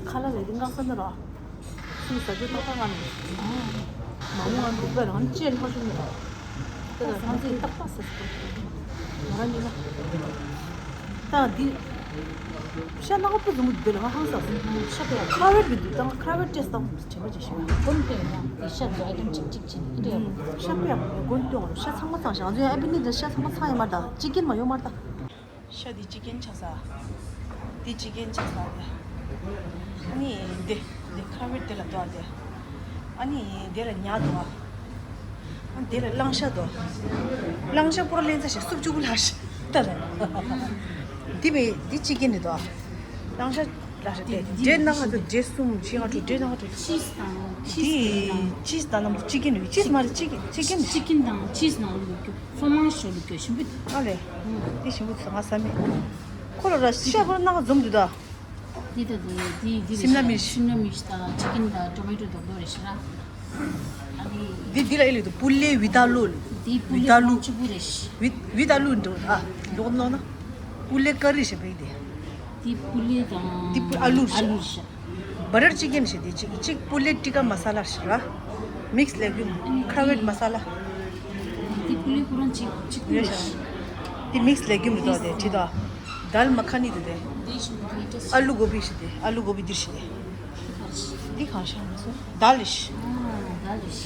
ཁ་ལག་ལས་དེ་འགག་ས་ན་ར། སུ་ཟ་རྒྱུ་ཏག་ཏག་ང་མི། མ་མོ་ང་འདུག་པས་རང་ཅེས་ལྷག་ཤུགས་མེད། ད་ང་ཚོས་ཏག་ཏག་ཟ་ཟ། ང་རང་ཉིད་ལ། ད་འདི། ཤ་ནག་པོ་བཟུང་གི་འདུག་ལ་ང་ཧང་སངས་སོང་། ཤ་པེ་ཡག་ཁ་ར་ཝེར་གི་འདུག་ད་ང་ཁ་ར་ཝེར་ཏེས་ཏང་དྲན་པ་ཅིག་ཤེས། གོན་ཏེ་ཡང་འདི་ཤ་ཚོ་ཨའི་ཊེམ་གཅིག་གཅིག་བྱེད་འདི་འདྲ་ཡག་ཤ་པེ་ཡག་གོན་ཏེ་ཡོང་ཤ་ཚང་མ་ཚང་ཤག་ང་ཚོ་ཡང་ཨ་བི་ནི་འདི་ཤ་ཚང་མ་ཚང་ཡོད་མ་རེད། ད་ཅི་ཀིན་མ་ཡོད་མ་རེད་ད། ཤ་འདི་ཅི་ཀིན་ཆགས་ས། འདི་ཅི་ཀིན་ཆགས་ས་རེད། ཨ་ནི་འདི་འདི་ཁ་བེར་འདི་ལ་འདུག་ཨ་འདི། ཨ་ནི་འདི་ལ་ཉ་འདུག་ཨ། ཨ་འདི་ལ་གླང་ཤ་འདུག་གླང་ཤ་པོ་ར་ལེན་ཚ་ཞིག་སུབ་བཅུག་གུ་ལ་ཤི་ད་ར། འདི་བས་འདི་ཅི་ཀིན་འདི་འདུག་ཨ། གླང་ཤ་ལ་ཤ་དེ་འདི་འདྲེ་ནང་ང་ཚོ་འདྲེ་གསུམ་ཤི་ང་ཚོ་འདྲེ་ནང་ང་ཚོ། ཅིས་དང་ཅིས་འདི་དང་། ཅིས་དང་ནམ་ཅི་ཀིན་ཅིས་མ་རེད་ཅི་ཀིན་ཅི་ཀིན་ཅི་ཀིན་དང་ཅིས་ནང་ལུགས་རྒྱུ། ཧྥོ་མང་ཞོ་ལུགས་རྒྱུ་ཞིམ་པོ་འདུག་ཨ་ལེ། འདི་ཞིམ་པོ་འདུག་ང་ཟ་མེད། ཁོ་ལ་ར་ཤ་བོར་ནང་འཛོམས་འདུག་ད། འདི་ད་འདི་འདི་འདི་སིམ་ལ་མིར། སིམ་ལ་མིར་དང་ཅི་ཀིན་དང་ཊོ་མེ་ཊོ་རྡོག་རྡོག་རེད་ཤི་ར། ཨ་འདི། འདི་འདི་ལ་ཨེ་ལེ་དུ་པུ་ལེ་བི་ད་ལུ། འདི་པུ་ལེ་བི་ད་ལུ། ཁོང་ཆུ་བུ་རེད་ཤི། བི་བི་ད་ལུ་འདུག་ཨ། འདོག་ནོ་ན། པུ་ལེ་ཀ་རི་ཞེས་པའི་འདི། འདི་པུ་ལེ་དང་། འདི་པུ་ཨ་ལུ་རེད་ཤི། ཨ་ལུ་རེད་ཤི། བ་ཊར་ཅི་ཀིན་ཞེས་དེ་གཅིག་གཅིག་པུ་ལེ་ཊི་ཀ་མ་ས་ལ་ཞེས་ར། མིག་སི་ལེ་གུམ་ཁ་ར་ཝེཊ་མ་ས་ལ། དེ་པུ་ལེ་ཁོ་རང་གཅིག་གཅིག་པུ་རེད་ཤག་དེ་མིག་སི་ལེ་གུམ་རེད་དོ་དེ་བྲིས་དོ། དཱལ་མ་ཁ་ནི་དུ་དེ། ཨ་ལུ་གོ་བི་ཞེས་དེ་ཨ་ལུ་གོ་བི་འདིར་ཞེས་དེ། འདི་གང་ཤག་མ་སོ་དཱལ་ལི་ཤི།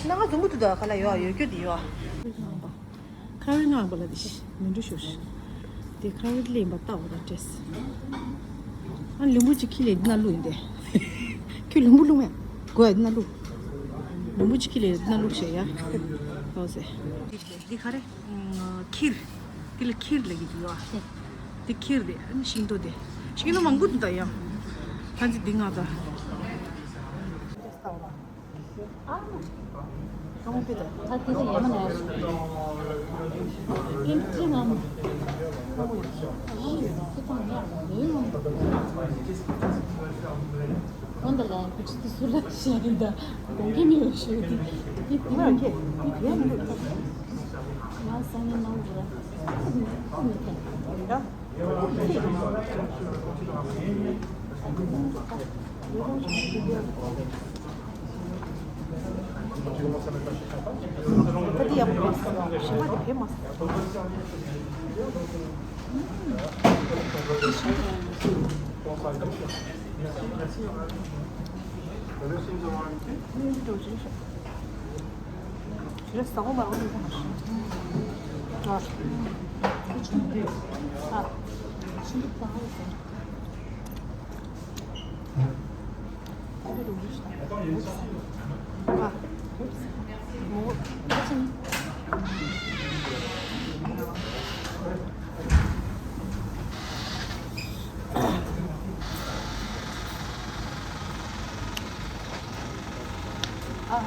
ན་ང་ཟུམ་བུ་དུ་དོ་ག་ལ་ཡོ་ཡོ་རྒྱུ་དེ་ཡོ། ཁ་བའི་ངང་པ་ལ་དེ་ཤི་མི་འགྲོ་ཤོར་ཤི། དེ་ཁ་བའི་ལེན་པ་ལྟ་བ་ལ་སྤྲད། ཨ་ལིམ་བུ་ཅིག་ཁྱི་ལས་འདི་ན་བླུག་ཡིན་ཏེ། ཁྱོད་ལིམ་བུ་བླུག་མེད། གོ་ཡ་འདི་ན་བླུག་ལིམ་བུ་ཅིག་ཁྱི་ལས་འདི་ན་བླུག་ཤེས་ཡ། ཨོ་ཟེ། འདི་ག་རེ། ཁིར། འདི་ལ་ཁིར་ལ་གི་འདུག་ཡ། འདི་ཁིར་དེ་ཨ་ནི་ཤིང་ཏོག་དེ། ཤིང་ཏོག་མང་པོ་འདུག་ད་ཡ། ཐ་ཚི་འདི་ང་ད། ཨ་མ། ཀྲོང་པི་ད། ད་དེ་ཚོ་ཡ་མ་ན་ཡ་ཞིག་ཨིན་ཅི་ང་མ། ཨ་མ་ཡ་ཁྱི་ཐང་ཡ་ལ་ཡོད་ང་མ། ཁོང་ད་ལ་ཁུ་ཆི་དེ་སུ་ལ་ཤེས་ཡིན་ད། གོང་གི་མི་ཡོད་ཤེས་ཡོད་དེ། དེ་དེ་ང་ཁྱེད་དེ་ཡ་མི་འདུག་ང་སང་ཉིན་ནང་འགྲོ་ར། ཁོ་མི་ཐེ། ཡ། ད་འདི་ཡག་པོ་རེད། ཞིམ་པ་འདི་བེད་མ་སོང་། ཞིམ་པ་རེད། ཞིམ་པ་རེད། ཞེས་ཟ་གོ་མ་རོ་ནི་གོ་མ་ཤེས། ཨ། ཨ། ཨ་རེ་རུ་རུ་ཤ། ཨ། མོ། ཨ་ཅིན། ཨ།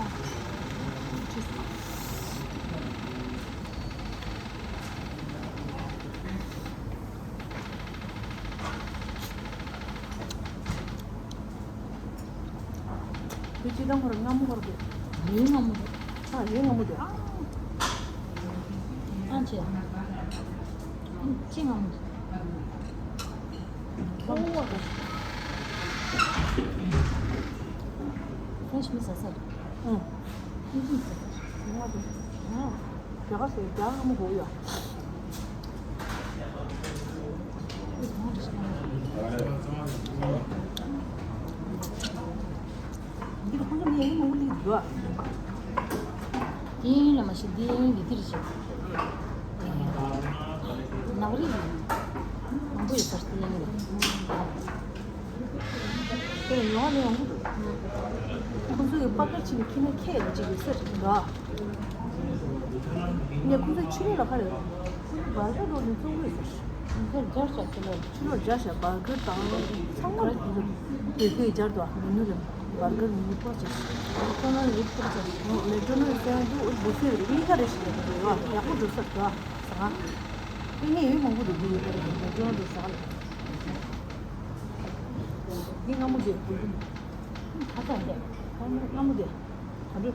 དེ་སྤྱི་བཏང་ཁོ་རང་སྔ་མོ་ཁོ་རང་དེ། ཡོད་སྔ་མོ་རེད། ཨ་ཡོད་སྔ་མོ་དེ། ཨ་ཅེ། ཅི་སྔ་མོ་རེད། ཁོ་བོ་དེ། ཁོ་ཞི་མི་ཟ་ས་རེད། ཨང་། ཨང་། ཞི་མི་ཟ་ས་རེད། ཨང་། རྒྱ་གར་སོ་རྒྱ་གར་མོ་གོ་ཡ། འདིར་ཁོང་ཚོ་ནི་ཡིན་མོ་ལི་འདུག་ཨ། དེ་ཡིན་ལ་མ་ཤི་དེ་ཡིན་གི་དེར་ཤི། ནག་རིགས་ཡིན། མང་པོ་ཡོད་ས་དེ་ཡིན་ལ། དེ་ཡོང་ནས་ཡོང་གི་འདུག་ཁོང་ཚོ་ཡི་པ་ཀར་ཅིག་ནི་ཁྱི་ནས་ཁྱེད་ལ་ཅིག་ཡོད་ས་རེད་འདུག་ཨ། ངས་ཁོང་ཚོའི་ཕྱི་ལོགས་ལ་ཁ་རེད། ཁོང་ཚོ་བར་གར་རོགས་ནས་བཙོང་གི་ཡོད་ཟེར། ཁོང་ཚོར་སྦྱར་བྱ་ཕྱི་ལོགས་ལ། ཕྱི་ལོགས་སྦྱར་བྱ་བར་གར་དང་ཚང་མ་ལ་ཁོང་ཚོ་དེ་དེ་སྦྱར་འདུག་མི་ནུ་ལ་བར་གར་མི་ནུ་པོ་ཟེར། མེག་ཌོ་ནལ་རེད་པོ་ཟེར། མེག་ཌོ་ནལ་ཟེར་འདུག་འོ་བུ་ཕེ་རེད། གཉིས་ཀ་རེད་ཞིག་རེད་འདུག་ཡག་པོ་འགྲོ་ས་འདུག་ཟེར། ངས་ཡོད་མང་པོ་འདུག་འདུག་ཡོད་པ་རེད། མེག་ཌོ་ནལ་ཟེར་ལ། འདི་སྔ་མོ་དེ། ཁ་ཚ་དེ། སྔ་མོ་དེ། འོ་དེ་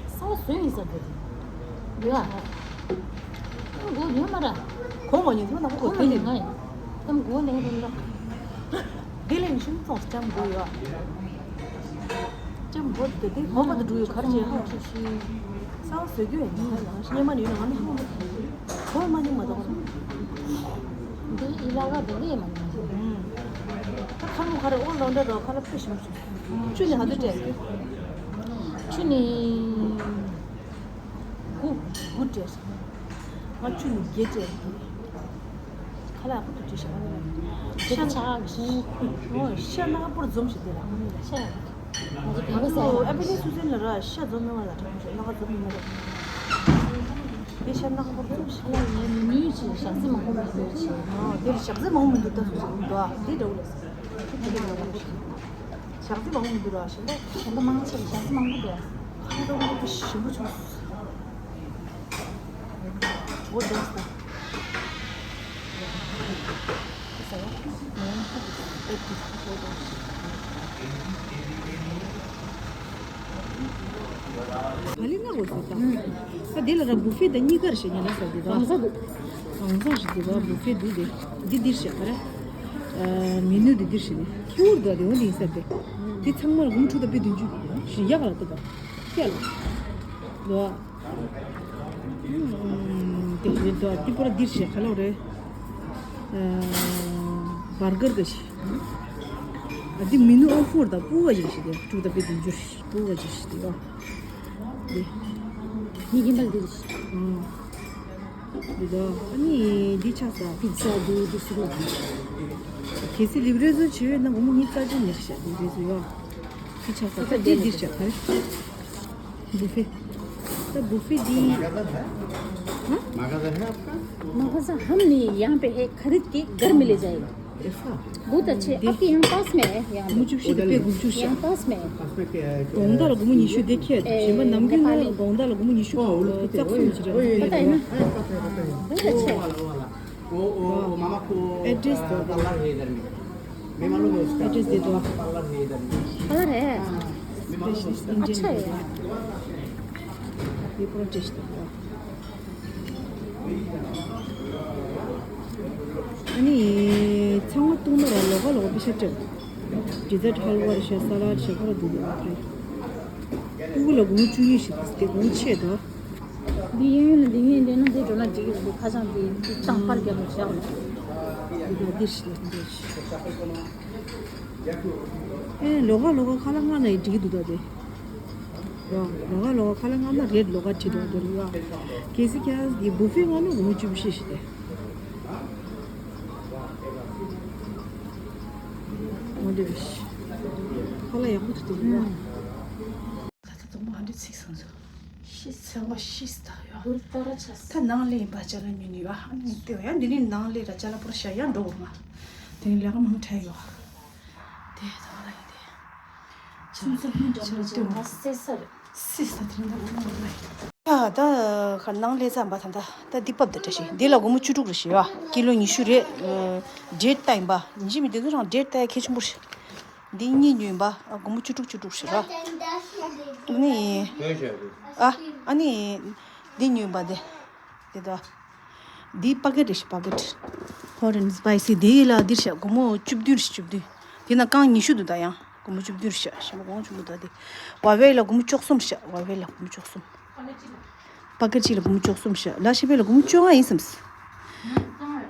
ས་བཟོས་ཡིན་ས་འདུག་ཡ། ཨ་མགོ་ཉོ་མ་ར། གོ་མ་ཉོ་ཐུབ་ན་མགོ་གོ་དེ་མ་ཉོ་ལས། ང་ཡིན། ཨ་མགོ་ལས་རུང་ལ། དེ་ལས་ཤིང་ཙོང་ལྕམ་མགོ་ཡོད། ལྕམ་མགོ་དེ་དེ་གོ་མ་དུ་འགྲོ་ཡོད་གར་བྱེད་ཧ། ཤི་ཤི། ས་བཟོས་རྒྱུ་ཡིན་ན་ལ་སྙེ་མ་ཉོ་ན་ང་ནི་ཧ་མ་གོ་མ་ཉོ་མ་དང་། འདི་ཨི་ལ་ག་དེ་ལས་མ་ཉོ། ད་ཁ་ལོ་ཁ་རེ་ཨོ་ལོ་འདྲ་རོ་ཁ་ལོ་ཕེ་ཤིང་ཆུ་ནི་ཧ་དུ་ཏྲེ། ཆུ་ནི། དགུ། དགུ་སྤྲད། ང་ཆུ་ནི་བརྒྱད་སྤྲད། ཁ་ལག་ཁ་ཐུག་ཅིག་བཞག་ཤ་ཆག་བཞིན། ཨོ་ཤ་ནག་པོར་འཛོམས་ཤིག་དེ་ལ། ཤ། ང་ཚོ་ག་ཨ་ཚོ་ཨ་པི་ནི་སུ་སེན་ལ་ར་ཤ་འཛོམས་མེད་བ་ལ་དྲང་ཤོག་ལག་འཛོམས་མེད་བ། དེ་ཤ་ནག་པོར་འཛོམས་ཤིག་ཁ་ལག་ངའི་ནུས་ཀྱི་ཞག་རྩི་མང་པོ་མི་འདུག་ཅིག་ཨོ་དེ་ཞག་རྩི་མང་པོ་མི་འདུག་ད་སུ་སེན་འདུག་ཨ་དེ་འདྲ་བོ་ལ། ཞག་རྩི་མང་པོ་འདུག་ར་ཞེ་ན། ཞག་རྩི་མང་པོ་འདུག་ཞག་རྩི་མང་པོ་འདུག་ཁ་ལོ་ཞིམ་པོ་བྱུང་། འོ་དེ་ས། ག་ལེ་ན་འོ་ཟེར་ད། ད་དེ་ལ་ར་བུ་ཕེ་དང་གཉིས་ཀར་ཞེ་ཉན་ན་ས་དེ་ད། གང་ས་འདུག་གང་ས་ཞིག་དེ་ད་བུ་ཕེ་འདུག་དེ། འདི་འདིར་ཞེ་ག་ར། མི་ནུ་འདི་འདིར་ཞེ་ནི་ཁྱེའུར་ད་དེ་འོ་འདི་ཡིན་ས་དེ། འདི་ཚང་མར་འུམ་ཁྲུ་ད་པེ་བདུན་ཅུ་ཞེ་ཡག་ལ་ད་ད། ཁྱེད་ལ། ལོ། དེ་རེད་དོ། ཏི་པོ་ར་འདིར་བྱས་ག་ལོ་རེད། བར་གར་ག་ཞིག་ཨ་འདི་མི་ནུ་ཨོ་ཕོར་དང་སྤུ་བ་ཞིག་ཞིག་དེ་ཕྲུག་དང་པེ་དུ་འཇུར་སྤུ་བ་ཞིག་ཞིག་དེ་ཨོ། འདི། མི་ཁྱིམ་པ་འདིར་བྱས། འདི་དོ། ཨ་ནི་འདི་ཆགས་ས། པི་ཛ་འདི་འདི་སུ་རེད། གལ་སྲིད་ལིབ་རེ་ཟོ་བྱེད་ཡོད་ན་ངོ་མ་ཉིས་རྩ་ཅན་ཉེར་ཤ་ལིབ་རེ་ཟོ་ཡོད། འདི་ཆགས་ས་ད་འདི་འདིར་བྱས་ག་རེད། बुफे। तो बुफे दी। हाँ? मगाजा है आपका? मगाजा हम नहीं, यहाँ पे है, खरीद के घर में ले जाएगा। ऐसा? बहुत अच्छे, आपके यहाँ पास में है, यहाँ पे। गुपचुप सी पे गुपचुप सी। यहाँ पास में है। पास में क्या है? गोंदा ला गुमु निशु देखिए। ए, शिमला नमकीन नेपाली। गोंदा ला गुमु निशु। ओ, उलट के तक सुन चुके। पता है ना? हाँ, पता है, पता है। बहुत अच्छा है। वो, वो, वो, वो मामा को, एड्रेस दो। पार्लर है इधर में। मैं मालूम है उसका। एड्रेस दे दो। पार्लर है इधर में। पार्लर है? हाँ, मैं मालूम है उसका। अच्छा है। ये पूरा टेस्ट दो। अनि छामा तुम र लोगा लोगा पिछे चल। डेजर्ट हलवा र सलाद से पूरा दूध। तू लोग मुझे ये शिफ्ट के मुझे दो। འདི་ཡིན་ལ་འདི་ཡིན་འདི་ན་འདི་འགྲོ་ན་འགྲིག་གི་རེད། འདི་ཁ་བྱང་འདི་འདི་ཅང་པར་རྒྱབ་ལ་བཞག་ལ། འདི་འདི་ཞིག་འདི་ཞིག་ཨེ་ལོ་ག་ལོ་ག་ཁ་ལག་ང་ན་ཡི་འགྲིག་གི་འདུག་ད་དེ། ལོ་ལོ་ག་ལོ་ག་ཁ་ལག་ང་ན་རེད་ལོ་ག་བྲིས་འདུག་དེ་རུ་ཡ། གལ་སྲིད་ཁྱེད་རང་གི་བུ་ཕེ་ང་ནི་ངོ་བཅུ་བཞི་ཞིག་དེ། ངོ་འདི་རེད། ཁ་ལག་ཡག་པོ་འདུག་དེ་རུ་ཡ། ད་ལྟ་དང་པོ་ཨ་འདྲས་ཚིག་སོང་ཚོ། ཤི་ཚ་བ་ཤི་སྟ་ཡོད། ད་ནང་ལས་ཡིན་པ་ཅ་ལག་ཉོས་ནི་ཡོད། ཨ་ནི་ལྟེ་བ་ཡང་འདི་ནི་ནང་ལས་ར་ཅ་ལག་པོར་ཤ་ཡང་འགྲོ་བ་མ། དེ་ནི་ལས་ཀ་མང་ཁྲ་ཡོད། དེ་ད་བ་ལ་ཡིན་དེ། ཚུན་ཚོད་ལྷུན་གྲང་མོ་ཅ་ལག་ང་སེ་ས་རེད། སེ་ས་དེ་ནི་ད་བ་ལ་ཡིན་དེ། ད་ད་ཁ་ནང་ལས་ཙམ་པ་ད་ད་ད་འདི་པབ་ད་བཀྲ་ཤིས་འདི་ལ་སྒོར་མོ་བཅུ་དྲུག་རེ་ཞེས་ཡོད། ཀི་ལོ་ཉི་ཤུ་རེད། ཌེ་ཊི་ད་ཡིན་པ་ཉི་མི་དེ་ཚོ་རང་ཌེ་ཊི་ད་ཡ་གལ་ཆེན་པོ་རེད། འདི་གཉིས་ཉོས་པ་ཨ་སྒོར་མོ་བཅུ་དྲུག་བཅུ་དྲུག་ཞིག་ར། ཨ་ནི། ཨ་ཨ་ནི། འདི་ཉོས་པ་འདི། འདི་དོ། འདི་པ་ཀེ་ཊི་རེད་ཤག་པ་ཀེ་ཊི། ཧོ་ཊི་ཨེན་སི་པའི་སི་འདི་ལ་འདིར་ཤག་སྒོར་མོ་བཅུ་བདུན་རེད་བཅུ་བདུན། འདི་ན་རྐང་ཉི་ཤུ་འདུག་ད་ཡང་སྒོར་མོ་བཅུ་བདུན་རེད་ཤག་ཞེ་མ་གོང་ཆུང་གི་འདུག་འདི། ཝ་ཝེ་ལ་སྒོར་མོ་བཅུ་གསུམ་རེད་ཤག་ཝ་ཝེ་ལ་སྒོར་མོ་བཅུ་གསུམ། པ་ཀེ་ཊི་གཅིག་ལ་སྒོར་མོ་བཅུ་གསུམ་ཤག་ལ་ཤི་པེ་ལ་སྒོར་མོ་བཅོ་ལྔ་ཡིན་བསམས།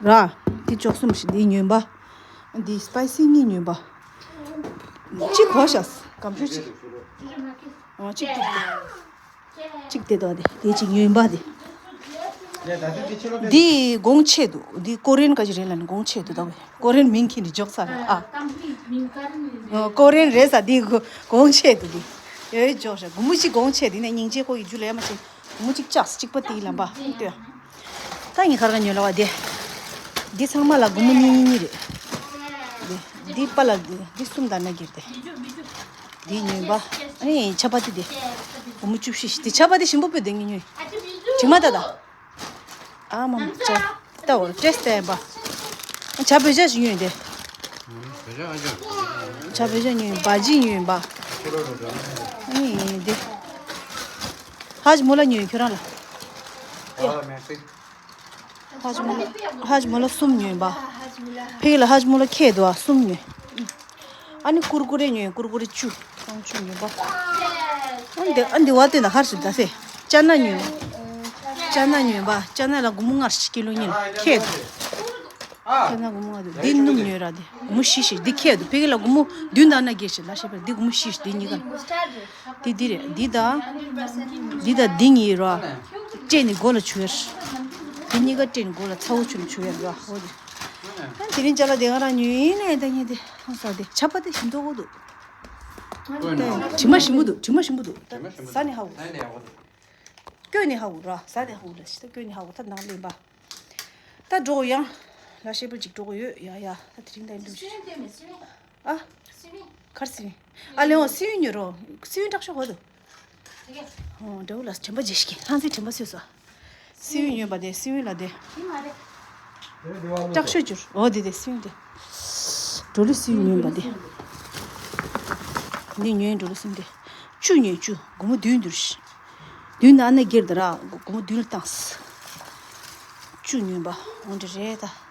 ར། འདི་བཅུ་གསུམ་ཞིག་འདི་ཉོས་པ། འདི་སི་པའི་སི་གཉིས་ཉོས་པ། གཅིག་གོ་ཤག་སྐམ་ཤོས་གཅིག་ཨོ་གཅིག་གཅིག་གཅིག་དེ་དོ་དེ་དེ་གཅིག་ཉོས་པ་དེ། འདི་གོང་ཆེ་འདུག་འདི་ཀོ་རེན་ག་ཅི་རེད་ལབ་ན་གོང་ཆེ་འདུག་ད་བས་ཀོ་རེན་མིང་ཁྱེར་ནས་འཇོག་ཚར་ར་ཨ། ཨ། ཀོ་རེན་རེད་ས་འདི་གོང་ཆེ་འདུག་འདི་ཡོད་འཇོག་ཤ་སྒོར་མོ་གཅིག་གོང་ཆེ་འདི་ནས་སྙིང་རྗེ་ཁོ་ཡི་རྒྱུ་ལས་མ་ཆེ་སྒོར་མོ་གཅིག་བཅག་གཅིག་པ་དེའི་ལམ་པ་ལྟོས། ད་ངས་ག་རེ་ཉོས་ལབ་པ་དེ། འདི་ཚང་མ་ལ་སྒོར་མོ་གཉིས་གཉིས་གཉིས་རེད། འདི་འདི་པ་ལ་འདི་འདི་གསུམ་དང་ན་གིར་དེ། འདི་ཉོས་པ། ཨ་ནི་ཆ་པ་དེ་དེ། སྒོར་མོ་བཅུ་བཞི་ཞིག་དེ་ཆ་པ་དེ་ཞིམ་པོ་པོ་དེ་ངས་ཉོས། དྲི་མ་ད་ད། ཨ་མ་ཅ། ད་འོ་ཏྲེས་ཏེ་པ། ཆ་བེ་ཇ་ཞིག་ཉོས་དེ། ཆ་བེ་ཇ་ཉོས་བ་ཇི་ཉོས་པ། ཨ་ནི་དེ། ཧ་ཇི་མོ་ལ་ཉོས་ཁྱོད་རང་ལ། ཧ་ཇི་མོ་ལ་ཧ་ཇི་མོ་ལ་གསུམ་ཉོས་པ། ཕ་གི་ལ་ཧ་ཇི་མོ་ལ་ཁྱད་འདུག་ཨ་གསུམ་ཉོས། ཨ་ནི་ཀུར་ཀུ་རེ་ཉོས་ཀུར་ཀུ་རེ་བཅུ། ཀྲང་བཅུ་ཉོས་པ། ཨ་འདི་ཨ་འདི་བ་དེ་ན་ཧར་སུ་ད་སེ། ཅ་ན་ཉོས། ཅ་ན་ཉོས་པ་ཅ་ན་ལ་སྒོར་མོ་ལྔ་ཞིག་ཀི་ལོ་གཉིས་ལ་ཁྱད་འདུག་ཅ་ན་སྒོར་མོ་ལྔ་འདུག་འདི་སྣུམ་ཉོས་ར་འདི་སྒོར་མོ་བཞི་ཞིག་འདི་ཁྱད་འདུག་ཕ་གི་ལ་སྒོར་མོ་བདུན་དང་ན་བརྒྱད་ཞིག་ལ་ཤེས་པ་འདི་སྒོར་མོ་བཞི་ཞིག་འདི་གཉིས་ཀ་འདི་འདི་རེད་འདི་དང་། འདི་དང་འདི་གཉིས་ར། སྤྲད་ནས་སྒོ་ལ་བྱུག་ཡར། འདི་གཉིས་ཀ་སྤྲད་ནས་སྒོ་ལ་ཚ་བོ་བྱུག་ནས་བྱུག་ཡར་ར་ཧོ་འདི། ཨ་དེ་རིང་ཅ་ལག་དེ་ག་རང་ཉོས་ཡིན་ནའི་ད་ཉེ་དེ་ཧང་སང་དེ་ཆ་པ་དེ་ཞིམ་མདོག་པོ་འདུག་དྲི་མ་ཞིམ་པོ་འདུག་དྲི་མ་ཞིམ་པོ་འདུག་ད་ཟ་ནས་ཧ་གོ་ཟ་ནས་ཡག་པོ་འདུག་སྐྱོན་ནས་ཧ་གོ་ར་ཟ་ནས་ཧ་གོ་ལ་ཤི་ད་སྐྱོན་ནས་ཧ་གོ་ད་ནང་ལེན་པ། ད་འགྲོ་ཡང་ལ་ཤེས་པ་ཅིག་འགྲོ་གི་ཡོད་ཡ་ཡ་ད་དེ་རིང་ད་ཡིན་འགྲོ་ཤི། སི་ཝིང་སྟོན་མེད་སི་ཝིང་། ཨ། སི་ཝིང་། གར་སི་ཝིང་། ཨ་ལེ་འོ་སི་ཝིང་ཉོ་རོ། སི་ཝིང་དྲག་ཤོས་གོ་འདུག་ཨོ་འདྲ་བོ་ལ་དྲན་པ་བརྗེད་ཤིག་ལྷང་སེ་དྲན་པ་སོས་སོ། སི་ཝིང་ཉོས་པ་དེ་སི་ཝིང་ལ་དེ། དྲག་ཤོས་གྱུར་འོ་དེ་དེ་སི་ཝིང་དེ། འགྲོ་ལུས་སི་ཝིང་ཉོས་པ་དེ། འདི་ཉོས་འགྲོ་ལུས་སི་ཝིང་དེ། བཅུ་ཉོས་བཅུ་སྒོར་མོ་བདུན་འདུར་ཤི། བདུན་ན་ཨ་ན་སྒེར་དེ་ར་སྒོར་མོ་བདུན་ལ་བཏང་སི། བཅུ་ཉོས་པ་འོ་འདྲ་རེད་ད།